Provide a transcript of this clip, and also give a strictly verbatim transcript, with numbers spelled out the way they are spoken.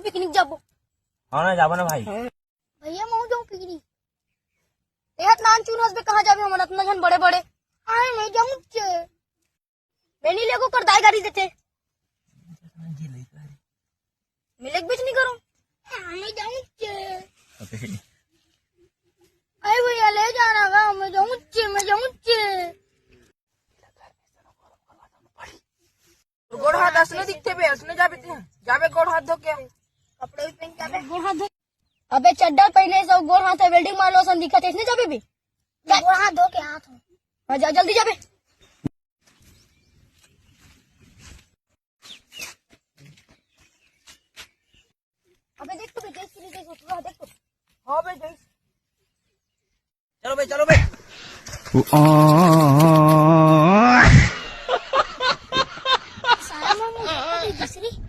Picnic जाबो। हाँ ना, जाबो ना भाई। भैया, महूँ जाऊँ पिकनिक। ए हत नान चुन हस बे, कहाँ जाबे हमन अतना झन बड़े बड़े? आए, मैं जाऊँ चे। मैं नहीं लेगो कर दाई गाड़ी देते। मैं लेग बीच नहीं करूँ। हाँ, मैं जाऊँ चे। अरे भैया, ले जाना गा, मैं जाऊँ चे, मैं जाऊँ चे। गोड़ हाथ असने दिखते बे, असने जाबे ते। जाबे गोड़ हाथ धो के। कपड़े भी पहन के आबे। गोड़ हाथ धो। अबे चड्डा पहने से गोड़ हाथ है, welding मारलो सन दिखत है, इसने जाबे बे। चल। गोड़ हाथ धो के हाथ हो। हाँ, जा, जल्दी जाबे। अबे देख तो बे, जय श्री, जय श्री, देख तो। हाँ बे, जय श्री। चलो बे, चलो बे। साला मामू, अबे जय श्री।